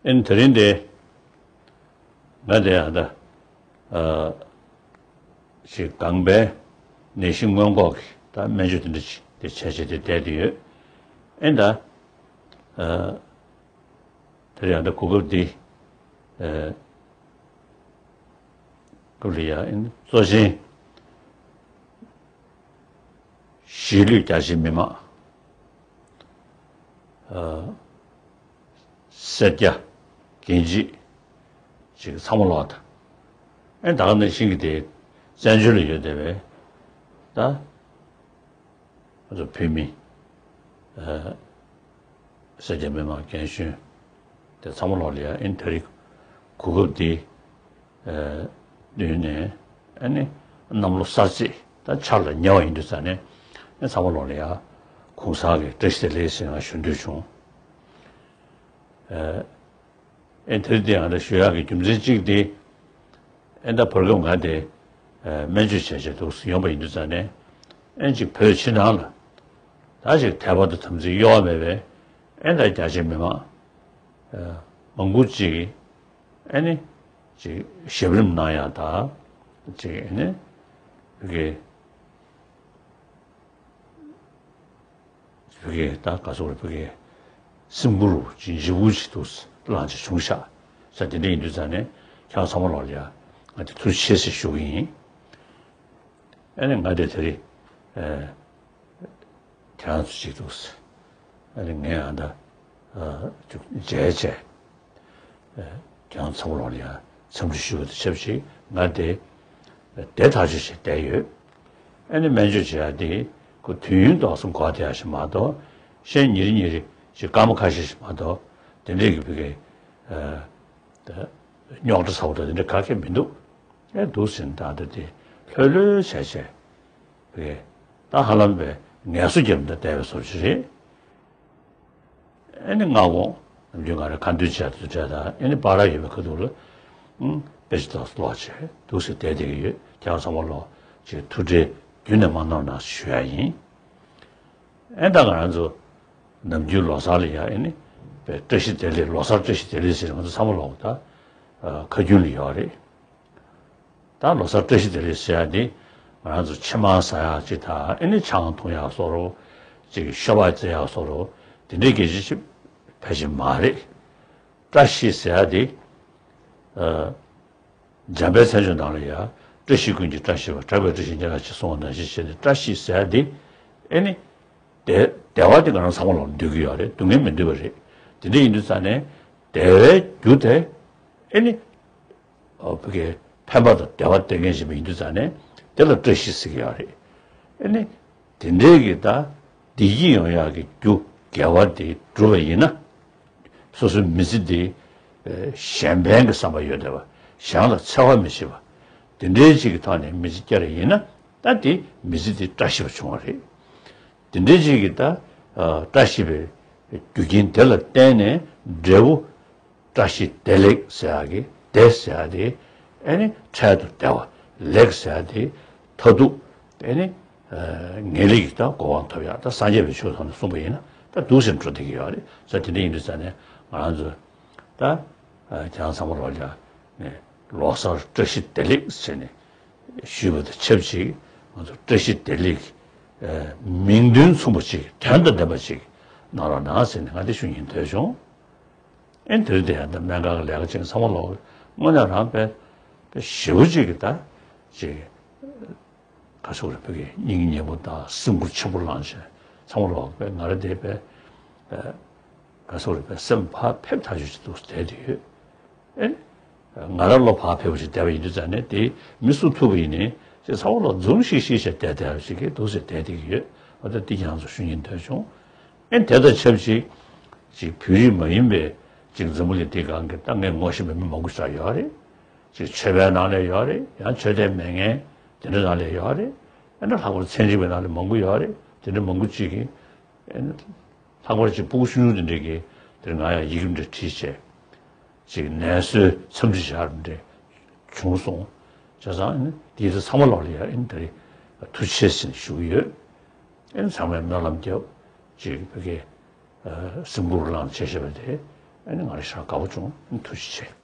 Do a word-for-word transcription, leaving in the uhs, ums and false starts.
ཨེ་ནི་དེ་རིང་འདི་ང་དེ་ཡང་ད་ཨ་ཅིག་ལྒང་པའི་ནད་གཞི་སྔོན་འགོག་གི་ད་སྨན་བཅོས་དེ་འདྲ་ཅིག་དེ་བྱས་བྱས་དེ་བསྡད་དེ་ཡོད། ཨེ་ནི་ད་ཨ་དེ་རིང་ཡང་ད་གོ་སྐབས་འདི་ཨ་སྐབས་ལ་ཡང་ཨེ་ནི་གཙོ་ཆེན་གཞིས་ལུས་རྒྱ་ཆེའི་མི་མང་། ཨ་སེར་སྐྱ། རྒན་བྱིས། ཅིག་ཚང་མ་ལོག་ད། ཨེ་ད་ག་ནང་བཞིན་གྱི་དེ་བཙན་བྱོལ་ལ་ཡོད་བསྡད་པའི་ད་ང་ཚོ་བོད་མི་ཨ་སེར་སྐྱ་མི་མང་རྒན་གཞོན་དེ་ཚང་མ་ལོག་ལ་ཡ་ཨེ་ད་རེས་གོ་སྐབས་འདི་ཨ་བསྟུན་ནས་ཨ་ནི་གནམ་ལོ་གསར་ཚེས་ད་འཆར་ལ་ཉེ་བ་ཡིན་དུས་ཙང་ནས་ཨ་ཚང་མ་ལོག་ལ་ཡ་གུང་སེང་གི་བཀྲ་ཤིས་བདེ་ལེགས་ཟེར་ང་ཞུ་འདོད་བྱུང་། ཨ་ཨེ་དེར་དེ་ང་ད་ཞུ་ཡག་གི་རྒྱུ་མཚན་གཅིག་དེ་ཨེ་ད་བར་སྐབས་ང་དེ་ཨ་སྨན་བཅོས་བྱས་བྱས་འདུག་སེ་ཡོང་པ་ཡིན་དུས་ཙང་ནས་ཨེ་ཅིག་བོད་ཕྱི་ནང་ལ་ད་ཅིག་དད་པ་དང་དམ་ཚིག་གཡོ་བ་མེད་པའི་ཨེ་ད་རྒྱ་ཆེ་མི་མང་ཨ་མང་པོ་ཅིག་ཨེ་ནི་ཅིག་ཞབས་རིམ་གནང་ཡག་ད་ཅིག་ཨེ་ནི་བོད་ཀྱི་བོད་ཀྱི་ད་ག་ཚོད་རེད། བོད་ཀྱི་སེམས་ཁུར་ཅིག་ལྗིད་པོ་ཅིག་འདུག་སེ་བླངས་ཅིག་བྱུང་ཤག་ས། དེ་འདྲ་ཡིན་དུས་ཙང་ནས་ཁྱེད་རང་ཚང་མ་ལོག་ལ་ཡ་ང་དེ་ཐུགས་རྗེ་ཆེ་ཟེར་ཞུ་གི་ཡིན། ཨ་ནི་ང་དེ་དེ་རིང་ཨ་ཁྱེད་རང་ཚོ་ཅིག་འདུག་སེ་ཨ་ནི་ངས་ཨ་ད་ཨ་ཅིག་མཇལ་བྱས། ཨ་ཁྱེད་རང་ཚང་མ་ལོག་ལ་ཡ་འཚམས་འདྲི་ཞུ་བ་དང་ཆབས་ཅིག་ང་དེ་བསྡད་ཐག་ཆོད་བྱས་བསྡད་ཡོད། ཨ་ནི་སྨན་བཅོས་བྱེད་ཡ་དེ་ཁོ་དུས་ཡུན་ཏོག་ཙམ་འགོར་བསྡད་ཡ་ཞིག་མ་གཏོགས་གཞན་ཉིན་རེ་ཉིན་རེ་ཅིག་སྐར་མ་ཁ་ཤས་ཤིག་མ་གཏོགས་དེ་འདྲས་ཀྱི་བོད་ཀྱི་ཨ་རྙོག་དྲ་ཚ་པོ་འདྲ་དེ་འདྲ་ག་གེ་མི་འདུག་ཨེ་འདུག་ཟེར་ནས་ད་ལྟ་དེ་ལྷོད་ལྷོད་བྱས་བྱས་བོད་ཀྱི་ད་ཧ་ལམ་པའི་ངལ་གསོ་རྒྱབ་ནས་བསྡད་པའི་བཟོ་ཅིག་རེད། ཨེ་ནི་སྔ་དགོང་ནམ་རྒྱུན་ང་རང་ཁ་འདོན་བྱས་དུས་བྲེལ་དང་ཨེ་ནི་བར་ཡོད་པའི་ཁ་ཐུག་ལ་ཨང་དཔེ་ཆ་ཏོག་ཙམ་ཀློག་བྱས་འདུག་སེ་བསྡད་བསྡད་ཀྱི་ཡོད། ཁྱེད་རང་ཚང་མ་ལོག་ཅིག་ཐུགས་ཁྲལ་རྒྱུན་ནས་མ་གནང་གནང་ཞུ་ཡ་ཡིན། ཨེ་ད་ང་རང་ཚོ་ནམ་རྒྱུན་ལོ་གསར་ལ་ཡ་ཨེ་ནི་བཀྲ་ཤིས་བདེ་ལེགས། ལོ་གསར་བཀྲ་ཤིས་བདེ་ལེགས་ཟེར་ང་ཚོ་ཚང་མ་ལོག་ད་ཁ་རྒྱུན་ལ་ཡོད་རེད། ད་ལོ་གསར་བཀྲ་ཤིས་བདེ་ལེགས་ཟེར་ཡ་དེ་ང་རང་ཚོ་ཕྱེ་མར་ཟ་ཡག་ཅིག་དང་ཨེ་ནི་ཆང་འཐུང་ཡག་བཟོ་འདྲ་ཅིག་ཤོ་སྦག་རྩེ་ཡག་བཟོ་འདྲ་དེ་འདྲའི་སྐད་ཆ་ཅིག་ཕལ་ཆེར་མ་རེད། བཀྲ་ཤིས་ཟེར་ཡ་དེ་ཨ་འཇམ་དཔལ་མཚན་བརྗོད་ནང་ལ་ཡ་བཀྲ་ཤིས་ཀུན་གྱི་བཀྲ་ཤིས་པ། གྲགས་པའི་བཀྲ་ཤིས་ཉེ་རབས་ཆེ་གསུངས་པ་ནང་བཞིན་བྱས་ནས་བཀྲ་ཤིས་ཟེར་ཡ་དེ་ཨེ་ནི་བདེ་བདེ་བ་དེ་ང་རང་ཚང་མ་ལོག་འདོད་ཀྱི་ཡོད་རེད། སྡུག་བསྔལ་མི་འདོད་པ་རེད། དེ་འདྲ་ཡིན་དུས་ཙང་ནས་བདེ་བའི་རྒྱུ་དེ་ཨེ་ནི་ཨོ་བོད་ཀྱི་ཕན་པ་དང་བདེ་བ་སྟེར་མཁན་ཞིག་ཡིན་དུས་ཙང་ནས་དེ་ལ་བཀྲ་ཤིས་ཟེར་གྱི་ཡོད་རེད། ཨེ་ནི་དེ་འདྲའི་གི་ད་བདེ་སྐྱིད་ཡོང་ཡག་གི་རྒྱུ་དགེ་བ་དེ་བསྒྲུབས་པ་ཡིན་ན་སོ་སོའི་མི་ཚེ་དེ་ཨེ་གཞན་ཕན་གྱི་བསམ་པ་ཡོད་བསྡད་པ། གཞན་ལ་འཚེ་བ་མི་བྱེད་པ། དེ་འདྲའི་ཅིག་གི་ཐོག་ནས་མི་ཚེ་བསྐྱལ་བ་ཡིན་ན་ད་དེ་མི་ཚེ་དེ་བཀྲ་ཤིས་པ་བྱུང་བ་རེད། དེ་འདྲའི་ཅིག་གི་ད་ཨ་བཀྲ་ཤིས་པའི་རྒྱུ་རྐྱེན་དེ་ལ་བརྟེན་ནས་འབྲས་བུ་བཀྲ་ཤིས་བདེ་ལེགས་ཟེར་ཡག་གི་བདེ་ཟེར་ཡག་དེ་ཨེ་ནི་འཕྲལ་དུ་བདེ་བ། ལེགས་ཟེར་ཡག་དེ་མཐར་ཐུག་ཨེ་ནི་ཨ་ངེས་ལེགས་ཀྱི་ད་གོ་འཕང་ཐོབ་ཡག་ད་སངས་རྒྱས་པའི་ཆོས་ཐོག་ནས་གསུངས་པ་ཡིན་ན་ད་འདུག་སེ་འགྲོ་བསྡད་ཀྱི་ཡོད་རེད། ས་དེ་འདྲ་ཡིན་དུས་ཙང་ནས་ང་རང་ཚོ་ད་ཨ་ཁྱེད་རང་ཚང་མ་ལོག་ལ་ནས་ལོ་གསར་བཀྲ་ཤིས་བདེ་ལེགས་ཟེར་ནས་ཞུས་པ་དང་ཆབས་ཅིག་ང་ཚོ་བཀྲ་ཤིས་བདེ་ལེགས་ཨ་མིང་དོན་མཚུངས་པ་ཅིག་དོན་དང་ལྡན་པ་ཅིག་གནང་རོགས་གནང་ཟེར་ནས་ང་འདི་ཞུ་སྙིང་འདོད་བྱུང་། ཨེ་དེ་རིང་དེ་ཡང་ད་སྨན་ཁང་གི་ལས་ཀ་བྱེད་མཁན་ཚང་མ་ལོག་དངོས་གནས་རང་དཔེ་དཔེ་ཞེ་པོ་ཅིག་གི་ད་ཅིག་ག་ཚོད་རེད། བོད་ཀྱི་སྙིང་ཉེ་པོ་དང་སེམས་ཁུར་ཆེན་པོ་བླངས་བྱས་ཚང་མ་ལོག་པས་ང་རང་དེ་དཔེ་ག་ཚོད་རེད། དཔེ་སེམས་ཕར་ཕེབས་ཐག་ཆོད་ཅིག་འདུག་བསྡད་དེ་ཡོད། ཨེ་ང་རང་བློ་ཕར་ཕེབས་པ་ཞིག་བསྡད་པ་ཡིན་དུས་ཙང་ནས་དེ་མི་སུ་ཐུག་པ་ཡིན་ནའི་ཅིག་ཚང་མ་ལོག་འཛུམ་ཤིག་ཤིག་བྱས་བསྡད་བསྡད་པ་ཞིག་གིས་འདུག་སེ་བསྡད་བསྡད་ཀྱི་ཡོད། འོ་ད་འདི་ཁྱེད་རང་ཚོ་ཞུ་སྙིང་འདོད་བྱུང་། ཨེ་དེ་དང་ཆབས་ཅིག་ཅིག་བོད་རིགས་མ་ཡིན་པའི་ཅིག་འཛམ་བུ་གླིང་འདིའི་སྒང་གི་ད་ངས་ངོ་ཤེས་པའི་མི་མང་པོ་ཞིག་ཡོད་རེད། ཅིག་ཆོས་པའི་ནང་ལ་ཡོད་རེད། ཡང་ཆོས་དད་མེད་མཁན་དེ་འདྲ་ནང་ལ་ཡོད་རེད། ཨེ་ན་ལྷག་པར་ཚན་རིག་པའི་ནང་ལ་མང་པོ་ཡོད་རེད། དེ་འདྲ་མང་པོ་ཅིག་གིས་ཨེ་ན་ལྷག་པར་ཅིག་སྤུ་གུ་ཆུང་ཆུང་དེ་འདྲས་ཀྱིས་དེར་ང་ཡང་ཡི་གེ་འདྲ་བྲིས་བྱས་ཅིག་ནད་གསོའི་འཚམས་འདྲི་བྱ་རུ་འདྲ་བྱུང་སོང་། བྱས་ཙང་ཨེ་ན་དེའི་ཚེ་ཚང་མ་ལོག་ལ་ཡང་ཨེ་ན་དེ་རིང་ཐུགས་རྗེ་ཆེ་ཟེར་ནས་ཞུ་གི་ཡོད། ཨེ་ན་ཚང་མས་སྨོན་ལམ་རྒྱབ་ཅིག་བོད་སྐད་སེམས་ཁུར་བླངས་བྱས་བྱས་པ་དེ་ ཨ་ནི་ང་རང་ཞེ་དྲག་དགའ་པོ་བྱུང་། ཐུགས་རྗེ་ཆེ།